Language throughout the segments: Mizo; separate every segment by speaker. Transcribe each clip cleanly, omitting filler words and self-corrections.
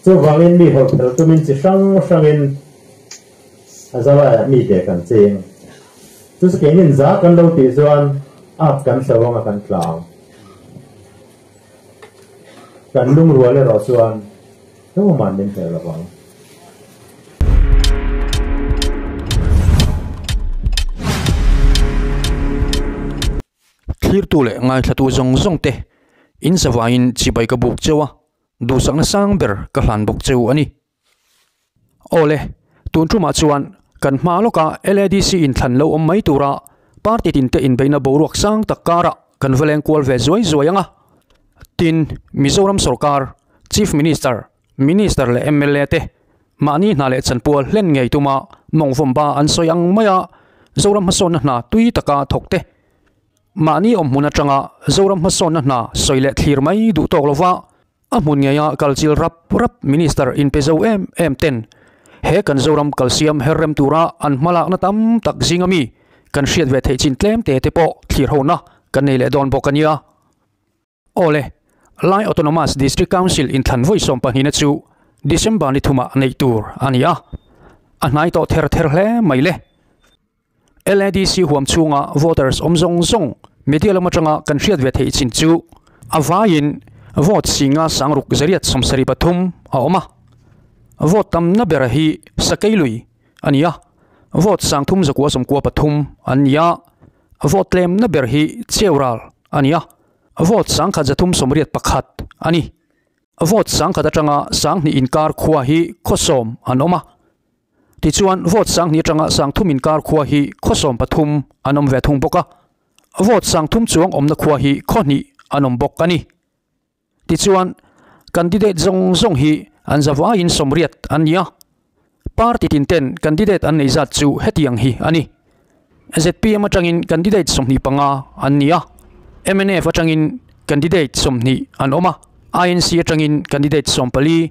Speaker 1: Chuvangin mi hawlh phel tumin chi hrang hrangin a zalaiah mi dek an ching. Chu chu keinin za kan lo tih chuan ap kan hlo anga kan tlang. Kan lungrual erawh chuan tuman min hmel lovang.
Speaker 2: Thlirtu leh ngaithlatu zawng zawng te in zavaiin chibai ka buk cheu a, duhsakna sang ber ka hlan bawk cheu a ni. Awle, tun tumah chuan kan hma lawka LADC inthlan lo awm mai tura party tinte inbeihna boruak sang tak karah kan va leng kual ve zuai zuai ang a. Tin, Mizoram sorkar, Chief Minister, Minister leh mla te mahni hna leh chanpual hlen ngei tuma mawngvawmba an sawi ang maia Zoram hmasawnna hna tui taka thawk te, mahni awmhmun atanga Zoram hmasawnna hna sawi leh thlir mai duh tawk lova a hmun ngeia kalchil rap rap Minister inpe zo em em ten he kan Zoram kalsiam her rem tura an hmalakna tam tak zinga mi kan hriat ve theih chin tlem te te pawh thlir hona kan nei leh dawn bawk a nia. Awle, Lai Autonomous District Council inthlan vawi sawmpahnihna chu December ni thumah neih tur a ni a, a hnai tawh ther ther hle mai le. LADC huam chhunga voters awm zawng zawng media lam atanga kan hriat ve theih chin chu a vaiin vote singa sangruk zariat 73 a awm a. Vote tamna ber hi Sakeilui a ni a, vote 3993 an ni a, vote tlemna ber hi Cheural a ni a. Vote 1381 a ni. Vote 10,000 atanga 2000 inkar khua hi khaw sawm an awm a. Tichuan vote 2000 atanga 3000 inkar khua hi khaw 13 an awm ve thung bawk a. Vote 3000 chuang awmna khua hi khaw hnih an awm bawk a ni. Tichuan candidate zawng zawng hi an zavaiin 80 an ni a. Party tin ten candidate an nei zat chu hetiang hi a ni. Zpm atangin candidate 25 an ni a, mnf atangin candidate 20 an awm a, INC atangin candidate 14,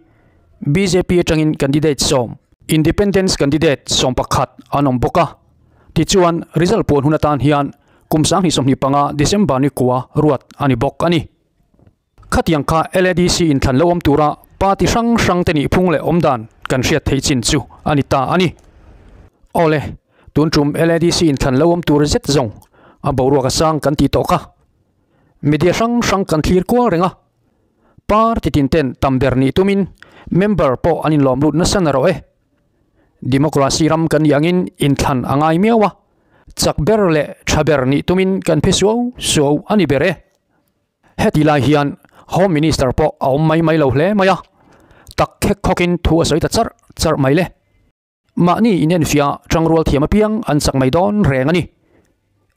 Speaker 2: bjp atangin candidate 10, Independence candidate 11 an awm bawk a. Tichuan result puan hun atan hian kum 2025 December ni kua ruat a ni bawk a ni. Khatiang kha LADC inthlan lo awm tura party hrang hrang te nih phung leh awm dan kan hriat theih chin chu a ni ta a ni. Awle, tun tum LADC inthlan lo awm tur zet zawng a boruak a sang kan tih tawh kha. Media hrang hrang kan thlir kual reng a, party tin ten tam ber nih tumin member pawh an inlawm lut nasa na rawh e. Democracy ram kan nih angin inthlan a ngai miau a, chak ber leh tha ber nih tumin kan phe suau suau a ni ber e. Heti lai hian Home Minister pawh a awm mai mai lo hle mai a, tak khek khawkin thu a sawi ta charh charh mai le. Mahni inenfiah tangrual thiam apiang an chak mai dawn reng a ni.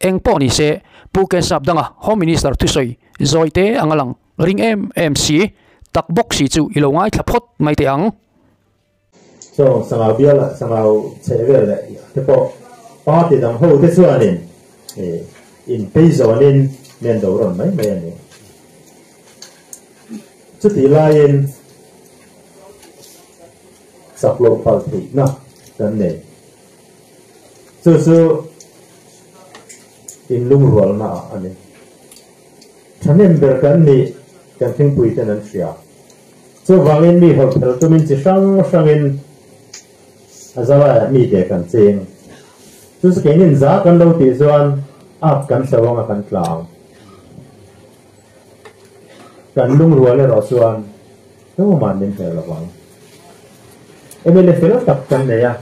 Speaker 2: Eng pawh ni se, Pu Kesap danga Home Minister thusawi zawi te anga lang ring em em si, tak bawk si chu i lo ngaithla phawt mai teh ang.
Speaker 1: Sawng sangau bial ah sangau chheh vel leh te pawh party dang ho te chuanin in phei zawnin mi an do rawn mai mai a ni. Chutih laiin chak loh palh theihna kan nei. Chu chu inlungrualna ah a ni. Thahnem ber kan nih kan thingpui ten an hria. Chuvangin mi hawlh phel tumin chi hrang hrangin a zalaiah mi dek an ching. Chu chu keinin za kan lo tih chuan ap kan hlo anga kan tlang. Kan lungrual erawh chuan tuman min hmel lovang. Mla fel tak kan nei a.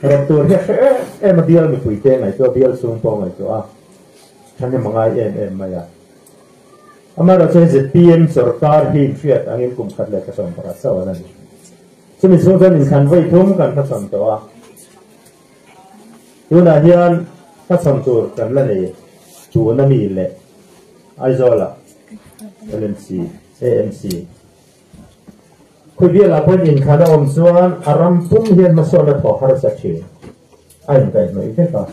Speaker 1: Rawt tur hi a hre em em a bial mipuite ngaihtuah bial chhung pawh ngaihtuah a thahnem a ngai em em mai a. Amaherawhchu hei zpm sorkar hi inhriat angin kum khat leh thla 18 chauh an a ni. Chumi chhung chuan inthlan vawi thum kan hmachhawn tawh a, tunah hian hmachhawn tur kan la nei tuna mi leh Aizawlah LMC, AMC Khuibialah pawhin inthlan a awm chuan a ram pum hian hmasawnna thawh harsa thin a inkaihhnawih vek a,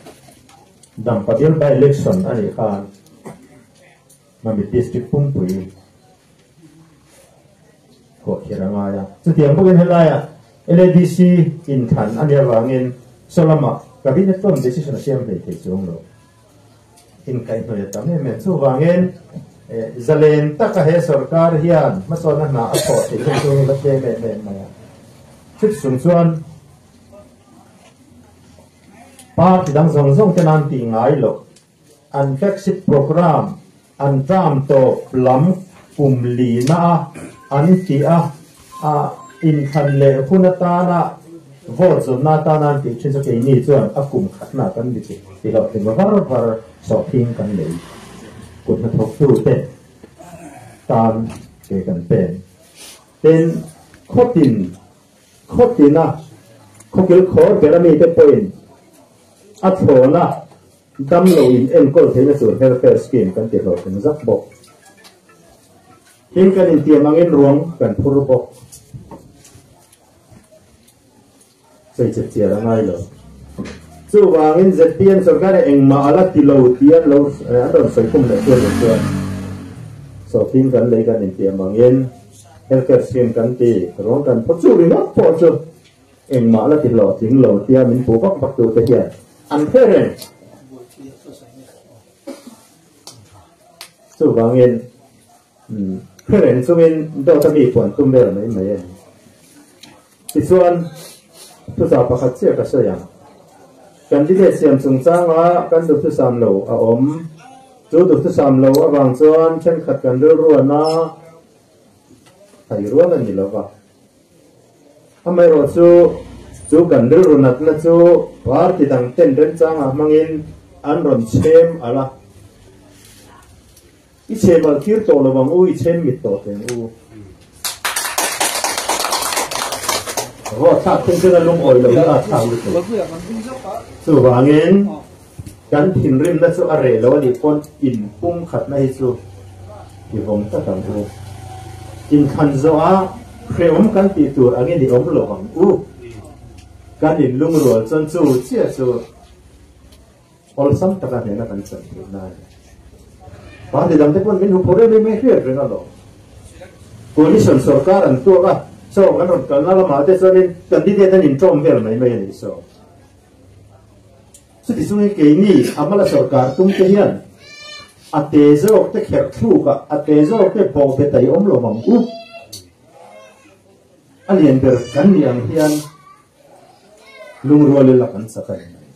Speaker 1: Dampa bial by election a nih khan Mamit District pumpui khuahkhirh a ngai a. Chutiang bawkin helaiah LADC inthlan a nih avangin saw lamah Cabinet pawn decision a siam hlei thei chuang lo. Inkaihhnawih a tam em em. Chuvangin Zalen taka he sorkar hian hmasawnna hna a thawh theih hi chu la tlem em em mai a. Chut chung chuan party dang zawng zawng te nan tih ngai loh an flagship programme an term tawp lam kum lina a an tih a a inthlan leh hun atana vote zawnna atana an tih thin chu keini chuan a kum khatna kan ni ti loh tling var var sawhthing kan nei kut hnathawktute tan ke kan pen. Tin, khawtin khawtina khawkil khawr ber amite pawhin a thlawna damlo in enkawl theihna tur healthcare scheme kan ti hlawhtling zak bawk. Tin, kan intiam angin ruang kan phur bawk. Sawi chet chiar a ngai lo. Chuvangin ZPM sorkar hi engmah a la ti lo tih an lo an rawn sawi khum leh chuan leh chuan sawhthing kan lei kan intiam angin healthcare scheme kan ti ruang kan phaw chu ringawt pawh chu engmah la ti hlawhtling lo tia min puh vak vak tute hian an hre reng. Chuvangin hre reng chungin dawt a mi puan tum vel mai mai a ni. Tichuan, thuchah pakhat chiah ka sawi ang. Candidate siam chungchanga kan duhthusam lo a awm. Chu duhthusam lo avang chuan thenkhat kan rilruana thai rual a ni lo va. Amaherawh chu, chu kan rilru natna chu party dang ten remchangah hmangin an rawn chhem alh a. I chhem alh tir tawh lo ang u, i chhem mit tawh teng u. Raw thlak thung chuan a lungawi lo a thlak lutuk. Chuvangin kan thinrimna chu a reh lo a nih pawn inpumkhatna hi chu i vawm tak ang u. Inthlan zawha hrehawm kan tih tur angin i awm lo ang u. Kan inlungrual chuan chu chiah chu Awlsam taka hnena kan chan theih na a ni. Party dangte pawn min huphaw rem em em hriat reng alawm. Coalition sorkar an tuak a, chaw kan rawn kalna lamah te chuanin candidate an inṭawm vel mai mai a nih saw. Chuti chungin keini a hmala sorkar tum te hian a te zawk te kherh thluk a, a te zawk te bawhbet a i awm lo ang u. A lian ber kan nih ang hian Lungrual ila kan chak a ni mai.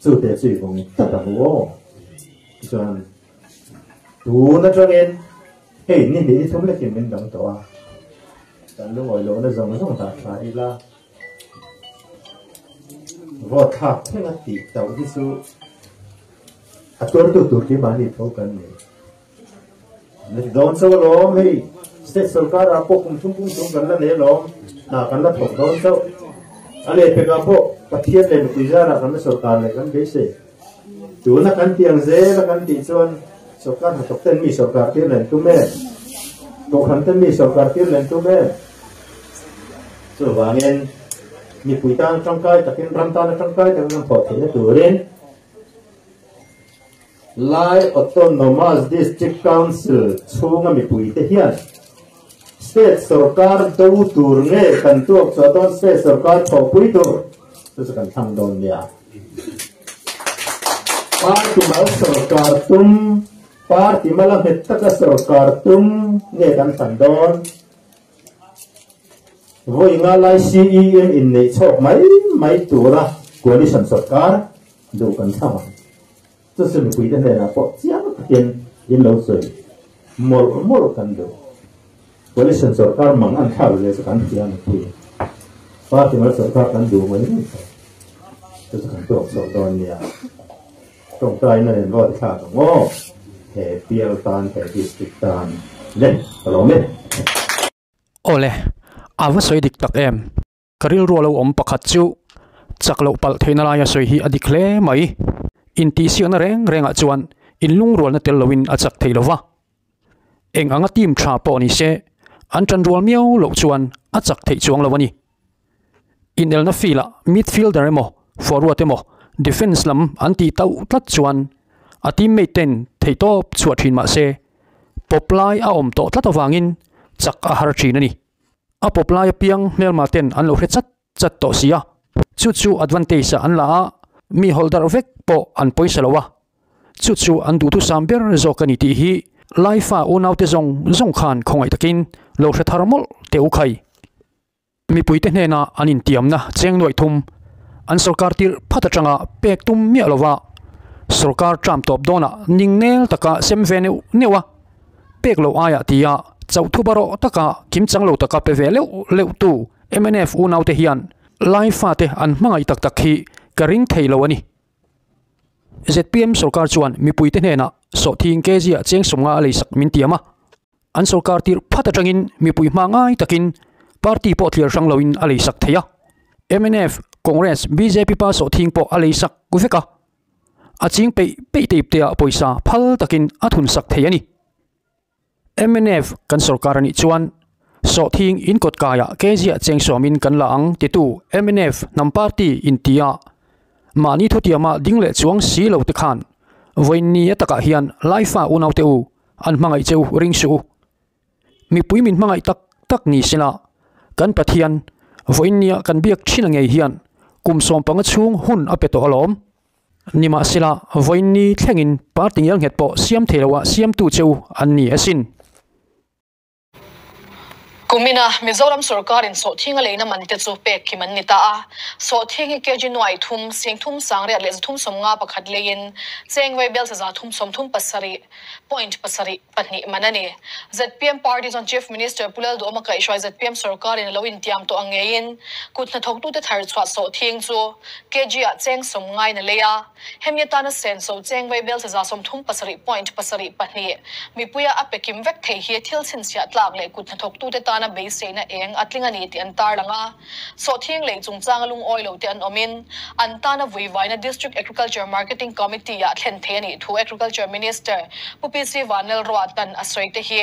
Speaker 1: Chu te chu i vawng tak ang u aw. Tichuan, tun atangin hei ni hnih ni thum lekin min dang tawh a, kan lungawi lohna zawng zawng dah tha ila, vote thlak thleng a tih tauh hi chu a tuartu tur keimahni tho kan ni. Ni dawn chauh alawm hei state sorkar ah pawh kum thum kum thum kan la nei alawm hna kan la thawk dawn chauh a lehpek ah pawh Pathian leh mipui zar ah kan la sorkar leh kan beisei tuna kan tiang zel a kan tih chuan sorkar hnathawk ten mi sorkar tir len tum em kohhran ten mi sorkar tir len tum em chuvangin mipui tan tangkai takin ram tana tangkai takin kan thawh theihna turin Lai Autonomous District Council chhunga mipuite hian State sorkar do tur nge kan tuak chhuah dawn State sorkar thawhpui tur chu chu kan thlang dawn nia. Party mal sorkar tum, party mala nghet taka sorkar tum nge kan thlan dawn. Vawi nga lai CEM inneih chhawk mai mai tura coalition sorkar duh kan thlang ang. Chu chu mipuite hnenah pawh chiang takin in lo sawi mawlh mawlh kan duh. Coalition sorkar mang an thlak zia chu kan hria mipui. Party mal sorkar kan duh mai mai tawh. Chu chu kan tuak chhuak dawn nia. Tawngtaina nen vote thlak ang aw. He bial tan, he district tan le ka lawm e.
Speaker 2: Awle, a va sawi dik tak em? Ka rilru a lo awm pakhat chu chak loh palh theihna laia sawi hi a dik hle mai. Intihsiakna reng rengah chuan inlungrualna tel loin a chak thei lo va. Eng anga team tha pawh ni se, an tanrual miau loh chuan a chak theih chuang lo a ni. Inelna field-ah midfielder emaw, forward emaw, defence lam an tih tauh tlat chuan a teammate ten theihtawp chhuah thin mah se, pawp lai a awm tawh tlat avangin chak a har thin a ni. A pawp lai apiang hmelma ten an lo hre chat chat tawh si a, chu chu advantage ah an la a, mi hawlh darh vek pawh an pawisa lo a. Chu chu an duhthusam ber zawk a ni tih hi Laifa unaute zawng zawng khan khawngaih takin lo hre thar mawlh teh u khai. Mipuite hnena an intiamna cheng nuaih thum an sorkar tirh phat atanga pek tum miah lova sorkar tram tawp dawnah ning nel taka sem ve neuh neuh a, pek loh aiah tia chauh thu barawh taka kimchang lo taka pe ve leuh leuh tu mnf unaute hian Lai fate an hmangaih tak tak hi ka ring thei lo a ni. Zpm sorkar chuan mipuite hnenah sawhthing kg-ah cheng sawmnga a leisak min tiam a. An sorkar tirh phat atangin mipui hma ngai takin party pawh thliar hrang loin a leisak thei a. Mnf, Congress, bjp pa sawhthing pawh a leisak vek a. A ching peih peih te ipteah pawisa phal takin a thunsak thei a ni. Mnf kan sorkar a nih chuan sawhthing in kawt kaiah kziah cheng sawmin kan la ang titu mnf hnam party intia mahni thutiama ding leh chuang si lo te khan vawiin ni a takah hian Laifa unaute u an hmangaih che u ring suh u. Mipui min hmangaih tak tak ni sela kan Pathian vawiin nia kan biak thin a ngei hian kum sawmpanga chhung hun a pe tawh alawm. Nimahsela, vawiin ni thlengin party ngial nghet pawh siam thei loah siamtu che u an ni asin.
Speaker 3: Kumina Mizoram sorkarin sawhthing a leina man te chu pek kim an ni ta a. Sawhthing hi kg nuai thum, sing thum sangriat leh zathum sawmnga pakhat leiin cheng vaibel saza thum sawmthum pasarih point pasarih pahnih man a ni. Zpm party chuan Chief Minister Pu Lalduhawma kaihhruai zpm sorkarin a lo intiam tawh ang ngeiin kut hnathawktute thar chhuah sawhthing chu kg ah cheng sawm ngaiin a lei a. Hemi atana senso cheng vaibel saza 37 point pasarih pahnih mipuia a pe kim vek thei hi thil chhinchhiah tlak leh kut hnathawktute tana beiseina eng a tling a ni tih an tarlang a. Sawhthing lei chungchanga lungawi lo te an awmin, an tana vuivaina District Agriculture Marketing Committee ah thlen thei a nih thu Agriculture Minister Pu PC Vanlalruatan a sawi te hi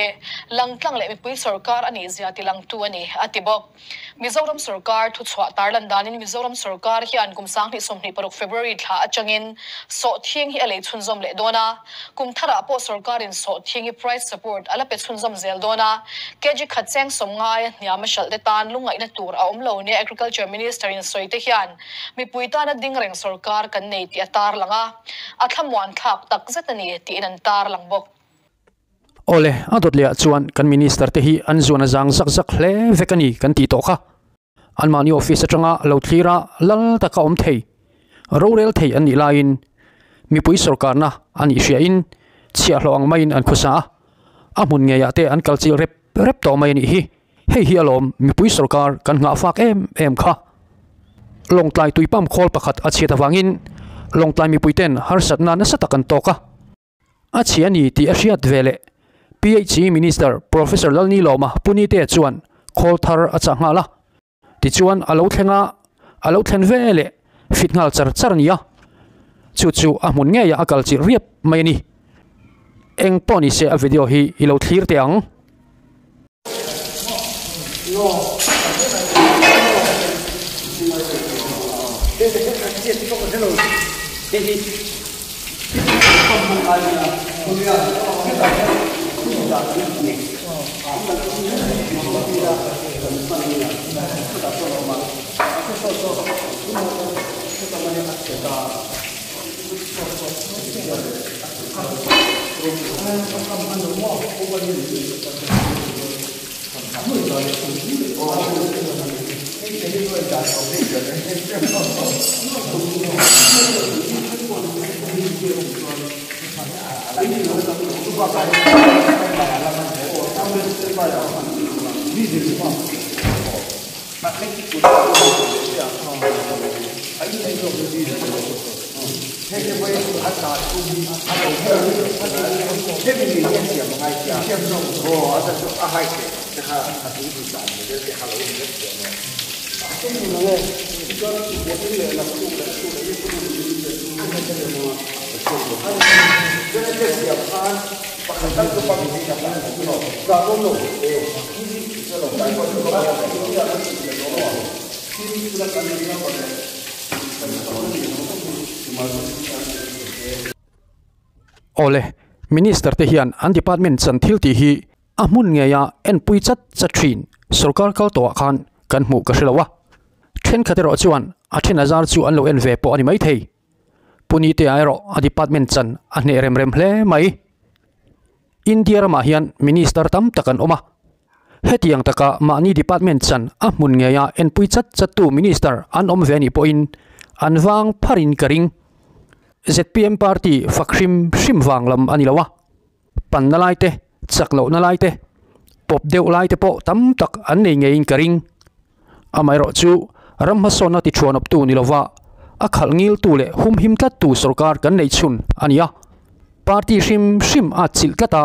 Speaker 3: langtlang leh mipui sorkar a nih zia tilangtu a ni, a ti bawk. Mizoram sorkar thuchhuah tarlan danin Mizoram sorkar hian kum 2026 February thla atangin sawhthing hi a lei chhunzawm leh dawn a. Kum tharah pawh sorkarin sawhthing hi price support a la pe chhunzawm zel dawn a, kg khat cheng sawm ngaia hniam a hralh te tan lungngaihna tur a awm lo nia Agriculture Minister in sawi te hian mipui tana ding reng sorkar kan nei tih a tarlang a, a thlamuan thlak tak zet a ni tiin an tarlang bawk.
Speaker 2: Awle, a dawt lehah chuan kan Minister te hi an zuan a zang zak zak hle vek a ni kan tih tawh kha. Anmahni office atanga lo thlir a lal taka awm thei, rorel thei an nih laiin mipui sorkarna a nih hriain chhiahhlawh ang maiin an khusa a, a hmun ngeiah te an kalchilh rep rep tawh mai a nih hi. Hei hi alawm mipui sorkar kan nghah fak em em kha. Lawngtlai tuipam khawl pakhat a chhiat avangin Lawngtlai mipuiten harsatna nasa tak an tawk a. A chhi a ni tih a hriat ve leh PHE Minister Professor Lalnilawma Punite chuan khawl thar a chah nghal a. Tichuan a lo thleng a, a lo thlen ve leh fit nghal char char a ni a. Chu chu a hmun ngeiah a kal chilh riap mai a ni. Eng pawh ni se a video hi i lo thlir teh ang. Awle, Minister te hian an department chan thil tih hi a hmun ngeia enpui chat chat thin sorkar kal tawhah khan kan hmuh ka hre lo a. Thenkhat erawh chuan a then azar chu an lo en ve pawh a ni maithei. Punite ah erawh a department chan a hneh rem rem hle mai. India ramah hian minister tam tak an awm a, hetiang taka mahni department chan a hmun ngeia enpui chat chattu minister an awm ve anih pawhin an vang pharin ka ring. Zpm party fak hrim hrim vang lam a ni lo a, panna lai te, chak lohna lai te, pawp deuh lai te pawh tam tak an nei ngeiin ka ring. Amaherawh chu ram hmasawnna ti thuanawptu ni lova a khalh ngiltu leh humhim tlattu sorkar kan nei chhun a ni a. Party hrim hrim a chilh tlat a,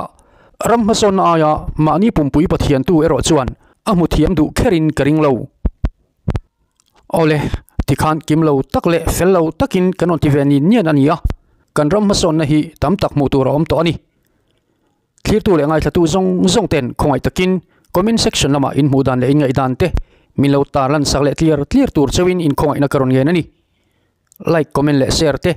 Speaker 2: ram hmasawnna aia mahni pumpui Pathiantu erawh chuan a hmu thiam duh kherin ka ring lo. Awle, tikhan kim lo tak leh fel lo takin kan rawn ti ve ni nian a ni a, kan ram hmasawnna hi tam tak hmuh tur a awm tawh a ni. Thlirtu leh ngaithlatu zawng zawng ten khawngaih takin comment section lamah in hmuh dan leh in ngaihdan te min lo tar lan sak leh tlir tlir tur cheuhin in khawngaihna ka rawn ngen a ni. Like, comment leh share te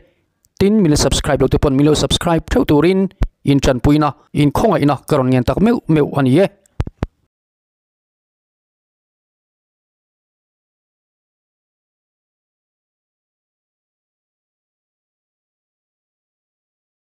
Speaker 2: tin min la subscribe lo te pawn min lo subscribe theuh turin in tanpuina in khawngaihna ka rawn ngen tak meuh meuh a ni e.